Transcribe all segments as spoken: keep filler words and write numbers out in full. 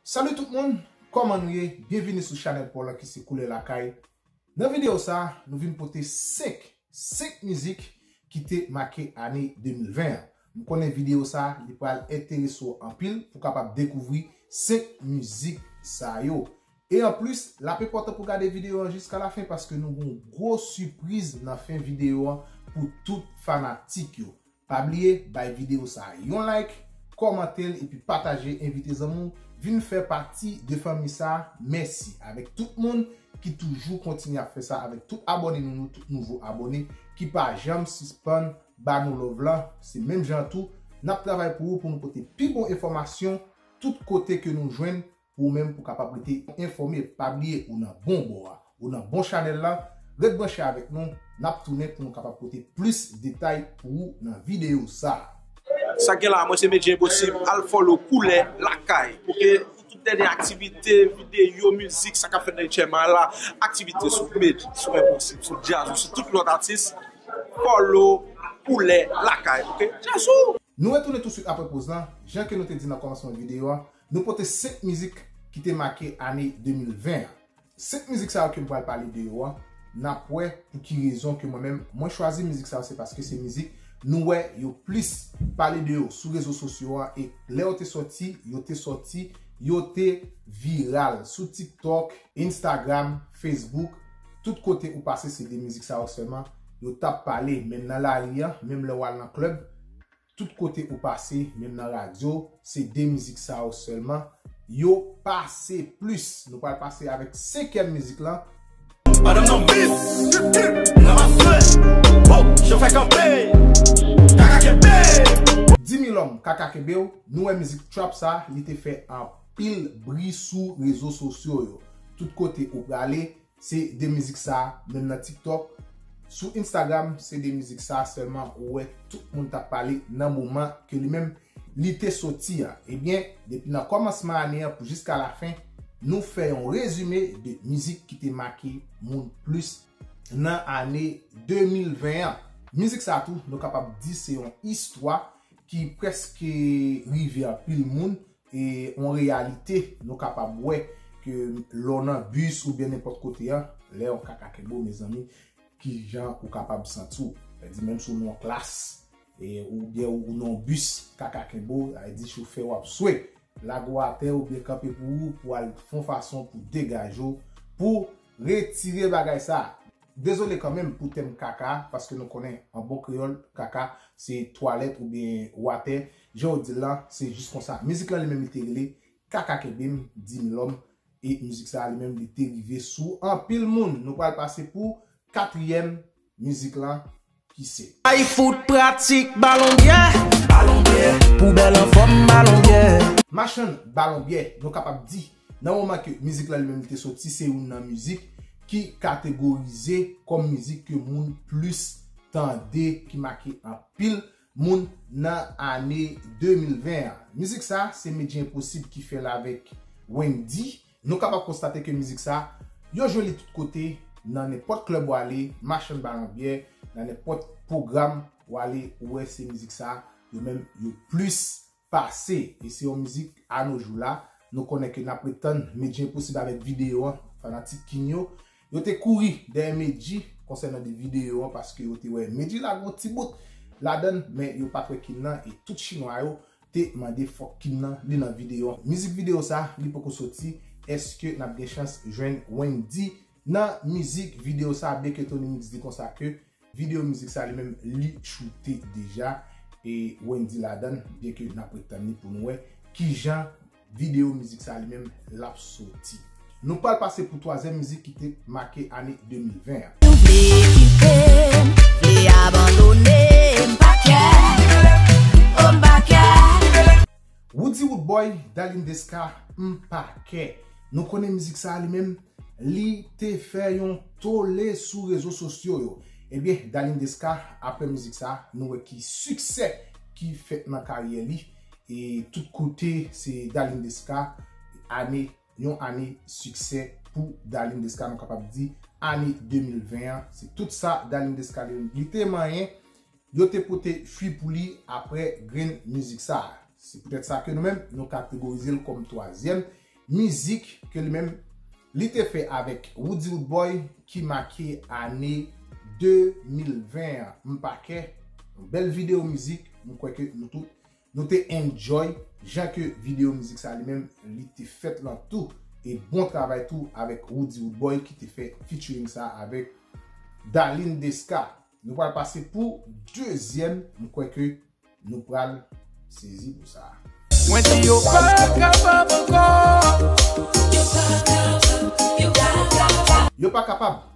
Salut tout moun, kòman nou ye? Byenvini sou chanèl pa w lan ki se Koulè Lakay. Nan videyo sa, nou vin pote senk, senk mizik ki te make ane de mil ven an. M konnen videyo sa, li pral enterese w anpil pou w kapab dekouvri senk mizik sa yo. E anplis, l ap enpòtan pou w gade videyo an jiska lafen paske nou gen yon gwo sipriz nan fen videyo an pou tout fanatik yo. Pa bliye, bay videyo sa a yon like, kòmante l epi pataje, envite zanmi w vin fè pati de fanmi sa a. Mèsi avèk tout moun ki toujou kontinye ap fè sa, avèk tout abòne nou, nou tout nouvo abòne ki pa janm sispann ba nou love lan. Se menm jan tou, n ap travay pou ou pou nou pote pi bon enfòmasyon tout kote ke nou jwenn pou ou menm pou kapab rete enfòme. Pa bliye, ou nan bon bò a, ou nan bon chanèl la. Ret branche avèk nou, n ap tounen pou nou kapab pote plis detay pou ou nan videyo sa a. Sa gen la, mwen se Medjy Enposib, al follow Koulè Lakay. Ok, pou tout dènye aktivite, videyo, mizik, sa k ap fèt nan H M I la, aktivite sou Medjy, sou Enposib, sou Djazz, sou tout lòt atis, follow Koulè Lakay. Ok, Djazz ou! Nou retounen touswit apre poz lan. Jan ke nou te di nan kòmansman videyo a, nou pote senk mizik ki te make ane de mil ven an. Senk mizik sa yo ke m pral pale de yo an, n ap wè pou ki rezon ke mwen menm mwen chwazi mizik sa yo, se paske se mizik nou wè yo plis pale de yo sou rezo sosyo an, e lè yo te sòti, yo te sòti, yo te viral sou TikTok, Instagram, Facebook, tout kote ou pase se de mizik sa yo sèlman yo t ap pale, menm nan lari an, menm lè w al nan klèb, tout kote ou pase, menm nan radyo, se de mizik sa yo sèlman yo pase plis. Nou pral pase avèk senkyèm mizik lan. Madanm nan vip, vip, vip, nan maswen. Wow, chofè kanpe, kaka kenbe. Dimi Lòm, kaka kenbe w, nou wè mizik trap sa, li te fè anpil bri sou rezo sosyo yo. Tout kote ou prale, se de mizik sa, menm nan TikTok, sou Instagram, se de mizik sa sèlman ou wè tout moun t ap pale nan moman ke li menm li te soti an. Ebyen, depi nan kòmansman ane an pou jiska lafen, nou fè yon rezime de mizik ki te make moun plis nan ane de mil ven an. Mizik sa tou, nou kapab di se yon istwa ki prèske rive anpil moun, e yon reyalite nou kapab wè ke lè w nan bis oubyen nenpòt kote an, lè yon kaka kenbe w, mezanmi, ki jan ou kapab santi w? Sa di menm si w nan yon klas, e, oubyen ou nan yon bis, kaka kenbe w, sa vle di chofè w ap swe, lage w atè oubyen kanpe pou ou, pou al fè yon fason pou degaje w, pou retire bagay sa. Dezole kanmenm pou tèm kaka, paske nou konnen an bon kreyòl, kaka se twalèt oubyen watè. Jan yo di l lan, se jis konsa. Mizik lan li menm li te rele Kaka Kenbe M, Dimi Lòm, e mizik sa li menm li te rive sou anpil moun. Nou pral pase pou katriyèm mizik lan ki se. Ay fout pratik balon byè, balon byè, poubèl anfòm balon byè. Machann balon byè, nou kapab di, nan moman ke mizik lan li menm li te soti, se youn nan mizik ki kategorize kòm mizik ke moun plis tande, ki make anpil moun nan ane de mil ven an. Mizik sa, se Medjy Enposib ki fè l avèk Wendy. Nou kapab konstate ke mizik sa, yo jwe li tout kote, nan nenpòt klèb w ale, machann balon byè, nan nenpòt pwogram w ale, ou wè se mizik sa, yo menm yo plis pase. E se yon mizik a no jou la, nou konnen ke n ap ret tann Medjy Enposib avèk videyo an, fanatik King yo, yo te kouri dèyè Medjy konsènan de videyo an, paske yo te wè Medjy lage yon ti bout ladann, men yo pa t wè King lan, e tout chinwa yo te mande fòk King lan li nan videyo an. Mizik videyo sa, li poko soti, èske n ap gen chans jwenn Wendy nan mizik videyo sa, byenke Tony Mix di konsa ke videyo mizik sa li menm li choute deja, e Wendy ladann, byenke n ap ret tann li pou nou wè kijan videyo mizik sa li menm l ap soti. Nou pral pase pou twazyèm mizik ki te make ane de mil ven an. Ou vle kite m, vle abandone m, pa kè, oh m pa kè. Roody Roodboy, Darline Desca, m pa kè. Nou konnen mizik sa li menm, li te fè yon tole sou rezo sosyo yo. Ebyen, Darline Desca, apre mizik sa, nou wè ki siksè ki fèt nan karyè li. E tout kote, se Darline Desca, ane, yon ane siksè pou Darline Desca, nou kapab di, ane de mil ven an, se tout sa Darline Desca li, li te manyen, yo te pote fwi pou li apre grenn mizik sa. Se poutèt sa ke nou menm, nou kategorize l kòm twazyèm. mizik ke li menm li te fè avèk Roody Roodboy ki make ane de mil ven an. M pa kè, yon bèl videyo mizik, m kwè ke nou tout nou te enjoy jan ke videyo mizik sa li menm li te fèt lan tou. E bon travay tou avèk Roody Roodboy ki te fè featuring sa avèk Darline Desca. Nou pral pase pou dezyèm, m kwè ke nou pral sezi pou sa. Mwen di yo pa kapab ankò. Yo pa kapab.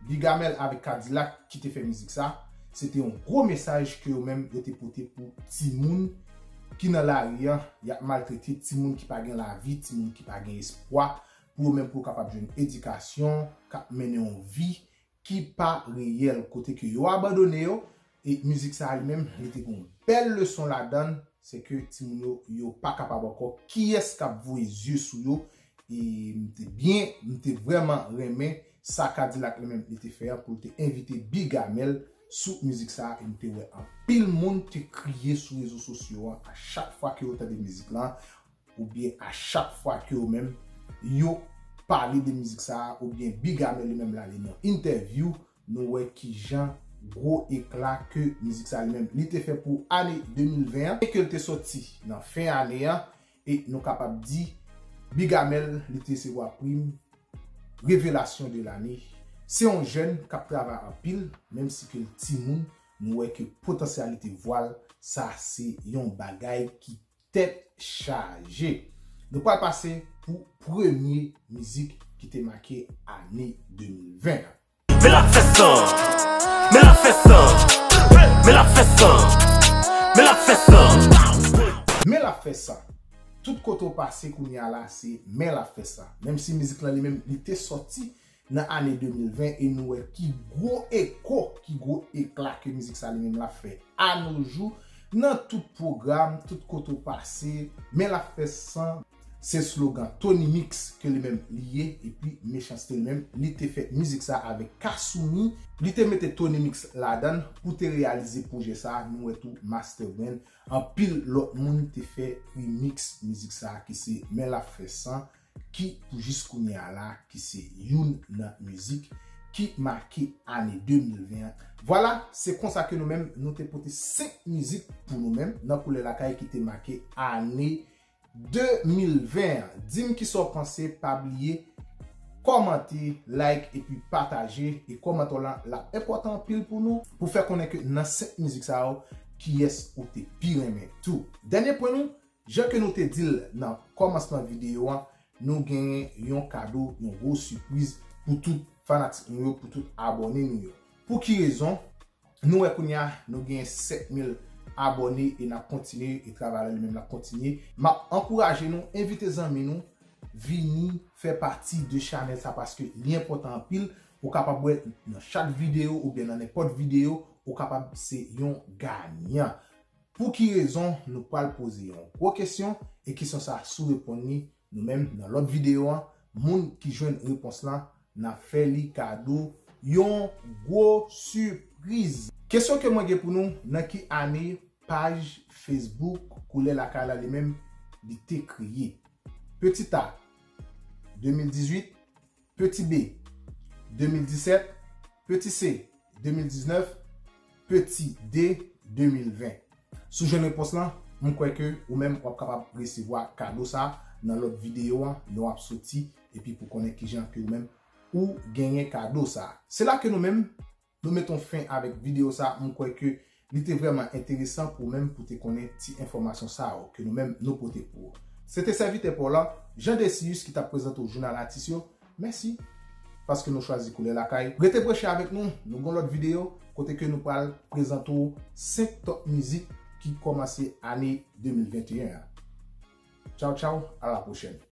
Bigamel avèk Kadilak ki te fè mizik sa, se te yon gwo mesaj ke yo menm yo te pote pou timoun ki nan lari an, y ap maltrete, timoun ki pa gen lavi, timoun ki pa gen espwa, pou yo menm pou yo kapab jwenn edikasyon, k ap mennen yon vi ki pa reyèl, kote ke yo abandone yo, e mizik sa a li menm, li te gen yon bèl leson ladan l, se ke timoun yo, yo pa kapab ankò. Kiyès k ap voye zye sou yo? E m te byen, m te vrèman renmen sa Kadilak li menm li te fè an pou l te envite Bigamel sou mizik sa a, e m te wè anpil moun te kriye sou rezo sosyo an a chak fwa ke yo tande mizik lan, oubyen a chak fwa ke yo menm yo pale de mizik sa a, oubyen Bigamel li menm l ale nan entèvyou, nou wè kijan gwo ekla ke mizik sa li menm li te fè pou ane de mil ven an, e ke l te sòti nan fen ane an, e nou kapab di Bigamel li te resevwa prim Révélation de l'année. Se yon jèn k ap travay anpil, menm si ke l timoun, nou wè ke potansyalite vwa l, sa se yon bagay ki tèt chaje. Nou pral pase pou premye mizik ki te make ane de mil ven an. Men l ap fè san, men l ap fè san, men l ap fè san, men l ap fè san. Men l ap fè san. Tout kote w pase kounye a la, se men l ap fè san. Menm si mizik lan li menm, li te sòti nan ane de mil ven, e nou wè ki gwo eko, ki gwo ekla ke mizik sa li menm l ap fè anojou nan tout pwogram, tout kote w pase, men l ap fè san. Se slogan Tony Mix ke li menm li ye, epi Mechanste li menm, li te fè mizik sa avèk Kasumi, li te mete Tony Mix ladan l pou te reyalize pwojè sa, nou wè tou Master Brand, anpil lòt moun te fè remix mizik sa ki se Men l ap fè san, ki pou jis kounye a la, ki se youn nan mizik ki make ane de mil ven an. Vwala, se konsa ke nou menm, nou te pote senk mizik pou nou menm nan Koulè Lakay ki te make ane de mil ven an. Di m kisa w panse, pa bliye kòmante, like epi pataje, e kòmantè w lan l ap enpòtan anpil pou nou, pou fè konnen ke nan senk mizik sa yo, kiyès ou te pi renmen tou. Dènye pwen nou, jan ke nou te di l nan kòmansman videyo an, nou genyen yon kado, yon gwo sipriz pou tout fanatik nou yo, pou tout abòne nou yo. Pou ki rezon? Nou wè kounye a, nou gen sèt mil abòne e n ap kontinye, e travay la li menm l ap kontinye. M ap ankouraje nou, envite zanmi nou, vini fè pati de chanèl sa paske li enpòtan anpil. Ou kapab wè nan chak videyo oubyen nan nenpòt videyo, ou kapab se yon ganyan. Pou ki rezon nou pral poze yon gwo kesyon e kesyon sa a si w reponn li, nou menm nan lòt videyo an, moun ki jwenn repons lan, n ap fè li kado yon gwo sipriz. Kesyon ke mwen gen pou nou, nan ki ane paj Facebook Koulè Lakay la li menm li te kreye? Petit A, de mil dizuit, Petit B, de mil disèt, Petit C, de mil diznèf, Petit D, de mil ven. Si w jwenn repons lan, m kwè ke ou menm w ap kapab resevwa kado sa nan lòt videyo an, nou ap soti, epi pou konnen kijan ke ou menm ou genyen kado sa. Se la ke nou menm, nou met yon fen avèk videyo sa, m kwè ke li te vrèman enteresan pou ou menm pou te konnen ti enfòmasyon sa yo ke nou menm nou pote pou ou. Se te sèvitè pa w la, Jean Decius ki t ap prezante w jounal atis yo. Mèsi paske nou chwazi Koulè Lakay. Rete branche avèk nou, nou gon lòt videyo kote ke nou pral prezante w senk top mizik ki kòmanse ane de mil venteyen an. Tchaw tchaw, a la pwochèn.